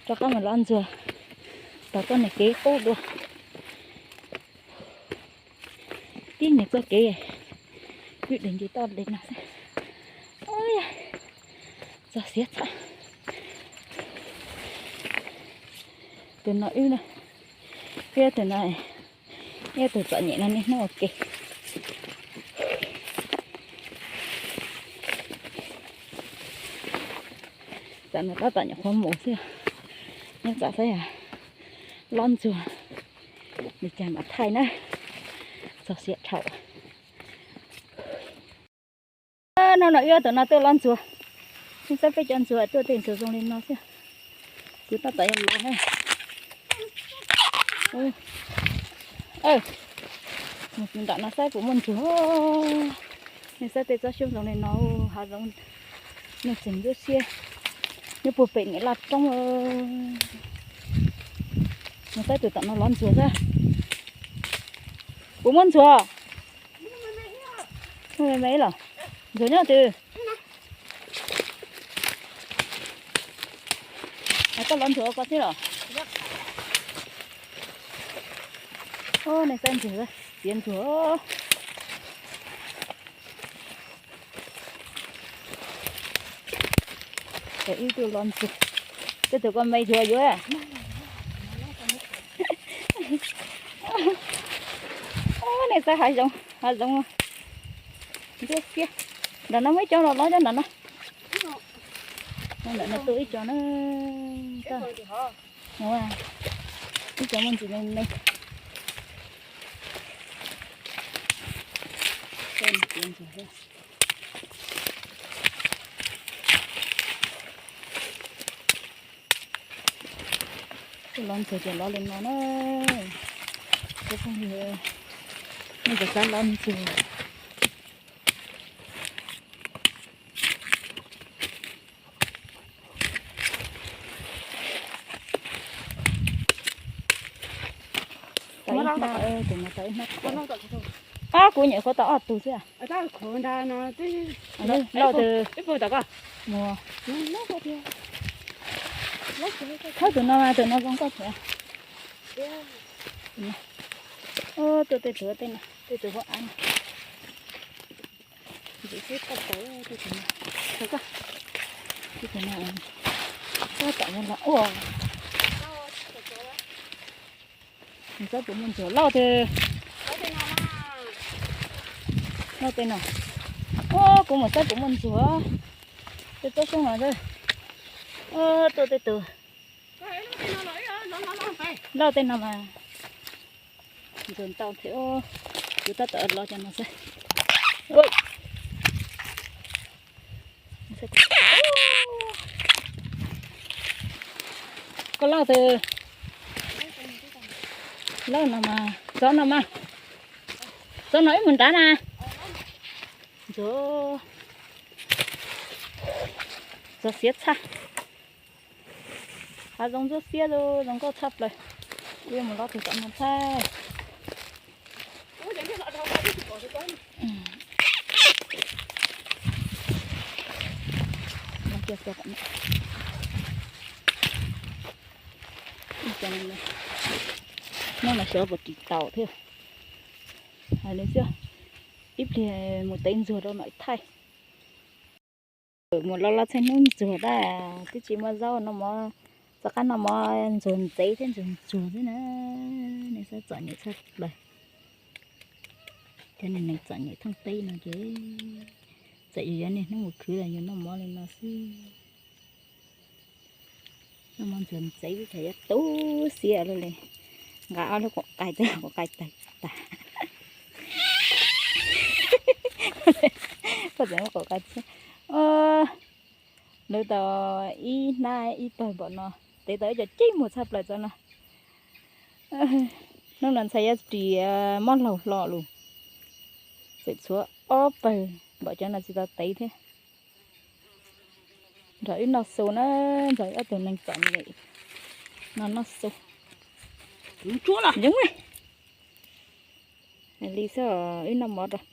Rov qab mus lov ntxuag, tom txoj niag kev qub dua. Tib niag txoj kev, wb dheev nce toj li no xwb. Txog siav txhab. Tus no wb, wb tus no, wb tus txom nyem no niaj hnub ua ke. Tam no tab tom nyuam qhuav mus xwb, nyob tsam saib lov ntxuag li cas mam thaij na. Txog siav dhau. Hnub no wb tus no tuaj lov ntxuag, nej saib peb cov ntxuag tuaj tej ntxuag zoo li no xwb. Kuv tab tom yuav lov na. Mus nram no saib puas muaj ntsuag. Nej saib tej tsob xyoob zoo li no, hav zoov, nej tseem ntsuab siab, nyob puag pem niam laj roob. Mus saib tus tom no lov ntxuag xwb. Puas muaj ntxuag? Me me los? Ntxuag nyob twg? Koj lov ntxuag ko xwb los? Nej saib ntxuag, siav ntxuag. Ib tug lov ntxuag, tej tus ko me ntxuag yuav. Nej saib hav zoov, hav zoov ntsuab xiab. Nram no muaj ib co los lov cov nram no. Nram no tuaj ib co na. Ib co muaj ntsis me me. Lov ntxuag ces lov li no na. Cov phooj ywg, nej puas xav lov ntxuag? Tau ib hnab, tus no tau ib hnab. Ab, kuv nyuam qhuav tau ob tug xwb. Lauj, tus mus. Thawb tus no, tus no zoo nkauj thiab. Tuaj tej tus, tej tus hauv av no. Ntxim xwb, koj tau tej tus no. Tej tus no tab tom los ua. Mus saib puas muaj ntxuag lauj tej. Lauj tej no. Ua, kuv mus saib puas muaj ntxuag. Tej tsob xyoob no. Tuaj tej tus. Lauj tej no mas. Ntxuag ntau thiab. Kuv tab tom lov cov no xwb. Koj lauj twg? Lauj no mas, txog no mas. Txog no wb mus nrad na. Ntxuag, txog siav txhab. Hav zoov ntsuab xiab zoo nkauj tshaj plaws. Wb mus lov tus tom no thaij. Hnub no xyov puas ris tau thiab. Hais li xwb, ib pliag mus tev ntxuag rau mam thaij. Mus lov lov txhua hnub ntxuag tab twb tsis muaj zaub noj mov, tom qab noj mov ntxuag ntxev thiab ntxuag ntxuag xwb na. Nej saib txom nyem tshaj plaws. Cov neeg txom nyem thoob teb no ces txawm yus yuav niaj hnub mus khwv los yus noj mov li no xwb. Noj mov ntxuag ntxev xwb ces yuav tu siab luaj li. Nqa ob lub kaum qais, kaum qais tawg tas. Koj tseem muab kaum qais txhiab. Lawv tau ib hnab ib pawg npaum no, tev tau ib co ceb muag tshaj plaws txog no. Hnub no ntxhais yuav ris mob laug hlo lus, tseem tshuav ob pawg npaum cov no tsis tau tev thiab. Nrog wb noj su na, nrog wb ob tug neeg txom nyem no noj su. Yoov li xwb, wb noj mov rau.